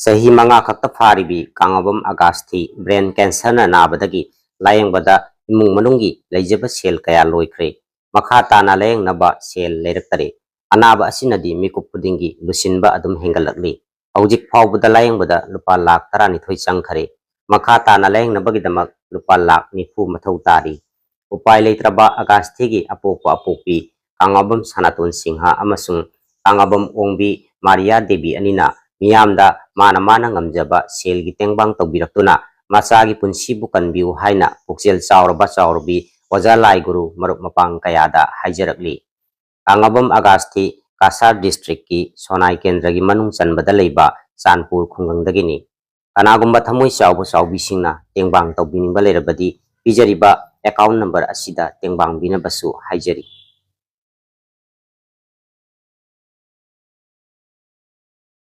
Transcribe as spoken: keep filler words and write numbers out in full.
ꯆꯍꯤ ꯃꯉꯥ ꯈꯛꯇ ꯐꯥꯔꯤꯕꯤ ꯀꯥꯡꯉꯕꯝ ꯑꯒꯥꯁꯊꯤ brain cancerꯅ ꯅꯥꯕꯗꯒꯤ ꯂꯥꯌꯦꯡꯕꯗ ꯏꯃꯨꯡ ꯃꯅꯨꯡꯒꯤ ꯂꯩꯖꯕ ꯁꯦꯜ ꯀꯌꯥ ꯂꯣꯏꯈ꯭ꯔꯦ꯫ ꯃꯈꯥ ꯇꯥꯅ ꯂꯥꯌꯦꯡꯅꯕ ꯁꯦꯜ ꯂꯩꯔꯛꯇꯔꯦ꯫ ꯑꯅꯥꯕ ꯑꯁꯤꯅꯗꯤ ꯃꯤꯀꯨꯞ ꯈꯨꯗꯤꯡꯒꯤ ꯂꯨꯁꯤꯟꯕ ꯑꯗꯨꯝ ꯍꯦꯟꯒꯠꯂꯛꯂꯤ꯫ ꯍꯧꯖꯤꯛ ꯐꯥꯎꯕꯗ ꯂꯥꯌꯦꯡꯕꯗ ꯂꯨꯄꯥ ꯂꯥꯈ ꯇꯔꯥꯅꯤꯊꯣꯏ ꯆꯪꯈꯔꯦ꯫ ꯃꯈꯥ ꯇꯥꯅ ꯂꯥꯌꯦꯡꯅꯕꯒꯤꯗꯃꯛ ꯂꯨꯄꯥ ꯂꯥꯈ ꯅꯤꯐꯨ ꯃꯊꯧ ꯇꯥꯔꯤ꯫ ꯎꯄꯥꯏ ꯂꯩꯇ꯭ꯔꯕ ꯑꯒꯥꯁꯊꯤꯒꯤ ꯑꯄꯣꯛꯄ ꯑꯄꯣꯛꯄꯤ ꯀꯥꯡꯉꯕꯝ ꯁꯅꯥꯇꯣꯟ ꯁꯤꯡꯍ ꯑꯃꯁꯨꯡ ꯀꯥꯡꯉꯕꯝ ꯑꯣꯡꯕꯤ ꯃꯥꯔꯤꯌꯥ ꯗꯦꯕꯤ ꯑꯅꯤꯅ ꯃꯤꯌꯥꯝꯗ ꯃꯥꯅ ꯃꯥꯅ ꯉꯝꯖꯕ ꯁꯦꯜꯒꯤ ꯇꯦꯡꯕꯥꯡ ꯇꯧꯕꯤꯔꯛꯇꯨꯅ ꯃꯆꯥꯒꯤ ꯄꯨꯟꯁꯤꯕꯨ ꯀꯟꯕꯤꯌꯨ ꯍꯥꯏꯅ ꯄꯨꯛꯆꯦꯜ ꯆꯥꯎꯔꯕ ꯆꯥꯎꯔꯕꯤ ꯑꯣꯖꯥ ꯂꯥꯏ ꯒꯨꯔꯨ ꯃꯔꯨꯞ ꯃꯄꯥꯡ ꯀꯌꯥꯗ ꯍꯥꯏꯖꯔꯛꯂꯤ꯫ ꯀꯥꯡꯉꯕꯝ ꯑꯒꯥꯁꯊꯤ ꯀꯥꯁꯥꯔ districtꯀꯤ ꯁꯣꯅꯥꯏ ꯀꯦꯟꯗ꯭ꯔꯒꯤ ꯃꯅꯨꯡ ꯆꯟꯕꯗ ꯂꯩꯕ ꯆꯥꯟꯄꯨꯔ ꯈꯨꯡꯒꯪꯗꯒꯤꯅꯤ꯫ ꯀꯅꯥꯒꯨꯝꯕ ꯊꯃꯣꯏ ꯆꯥꯎꯕ ꯆꯥꯎꯕꯤꯁꯤꯡꯅ ꯇꯦꯡꯕꯥꯡ ꯇꯧꯕꯤꯅꯤꯡꯕ ꯂꯩꯔꯕꯗꯤ ꯄꯤꯖꯔꯤꯕ account number ꯑꯁꯤꯗ ꯇꯦꯡꯕꯥꯡꯕꯤꯅꯕꯁꯨ ꯍꯥꯏꯖꯔꯤ꯫